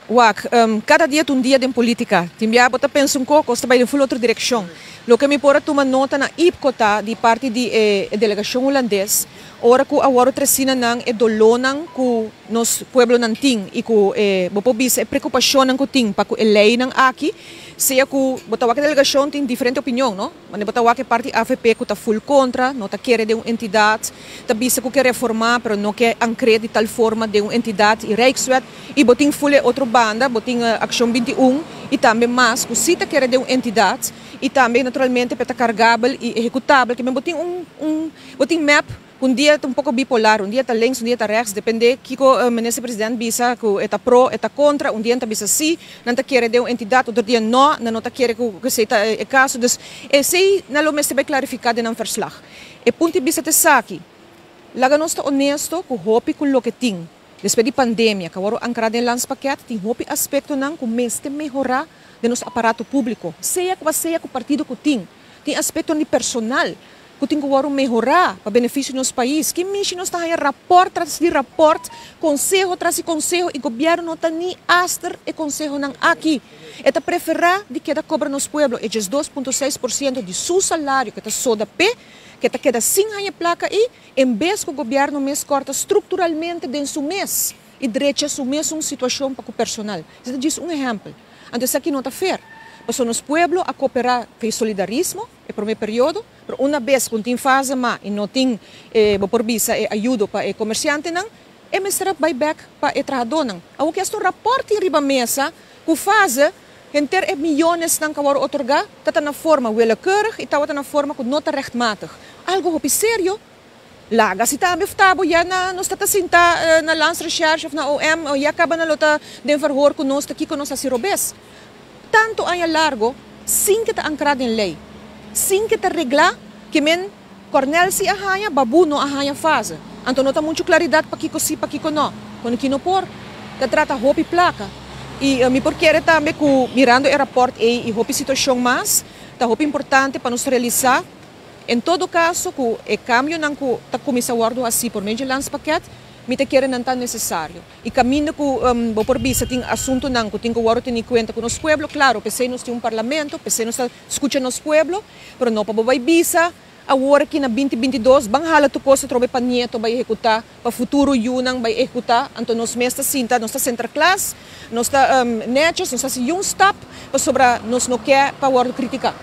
Wak, kada dia ta un dia den politica. Tin bia bo ta pensa un kos, kos ta bai den ful otro direccion. Loke mi por a tuma nota na IPKO ta di parti di e delegacion Hulandes, ora cu a worde treci na nan e dolornan cu nos pueblonan tin y cu e, bo por bisa, e preocupacionnan cu tin pa cu e leynan aki, sea cu bo ta wak e delegacion tin diferente opinion, no? Mane bo ta wak e parti AVP cu ta ful contra, no ta kere den un entidad, ta bisa cu ke reforma pero no ke ancre di tal forma den un entidad y Rijkswet, y bo tin ful e otro banda, bo tin Accion 21 y tambe mas cu si ta kere den un entidad y tambe naturalmente pe ta cargabel y ehecutabel, ke men bo tin un bo tin MEP un dia ta un poco bipolar, un dia ta links, un dia ta rechts, depende kico minister president bisa cu e ta pro, e ta contra. Un dia ta bisa si, nan ta kere den un entidad, otro dia no, nan no ta kere cu esey ta e caso. Dus esey nan lo mester bay clarifica den nan verslag. E punto di bista ta esaki: laga nos ta honesto cu hopi cu loke tin despues di pandemia, cu awor ancra den landspakket, tin hopi aspectonan cu mester mehora den nos aparato publico, sea cu sea cu partido cu tin. Tin aspecto di personal cu tin cu awor mehora pa beneficio di nos pais. Ki mishi nos ta rapport tras di rapport, conseho tras di conseho y gobierno no ta ni aster e consehonan aki. E ta prefera di keda cobra nos pueblo e 2,6% di su salario cu ta soda pe, cu ta keda sin haña placa y en bes cu gobierno mes corta structuralmente den su mes y drecha su mes un situacion pa e personal. Esey ta un ehempel. Anto, esaki no ta fair. Pasobra nos pueblo a coopera cu solidarismo, e prome periodo, pero un bes cu tin fase mas y no tin por bisa e ayudo pa e comerciantenan, e mester bay back pa e trahadornan. Awor cu e rapport riba mesa, cu fase henter e miyonesnan cu a otorga, ta na forma willekeurig y ta na forma cu no ta rechtmatig. Algo hopi serio. Laga si tambe tabo ya na nos ta sinta na Landsrecherche of na OM o ya caba na lota den verhoor cu nos ta kico nos a robes. Tanto aña largo sin cu ta ancra den ley. Sin cu ta regla ke men Cornel si a haña, Babu no a haña fase. Anto no ta mucho claridad pa kico si, pa kico no. Cuando ki no por, ta trata hopi placa. Y mi por kere tambe cu mirando e rapport y hopi situacion mas, ta hopi importante pa nos realisa en todo caso cu e cambionan cu ta cuminsa wordo asina pa medio landspakket, mi ta kere nan ta necesario. Y caminda cu bo por bisa tin asuntonan cu tin cu wordo tene cuenta cu nos pueblo, claro, p'esey nos tin un parlamento, p'esey nos scucha nos pueblo, pero no pa bo bay bisa awor aki na 2022, ban hala tur cos trobe pa nieto bay ehecuta, pa futuro yiunan bay ehecuta. Anto nos mes ta sinta, nos ta sinterklaas, nos ta netjes, nos ta un stap, pasobra nos no kier pa wordo critica.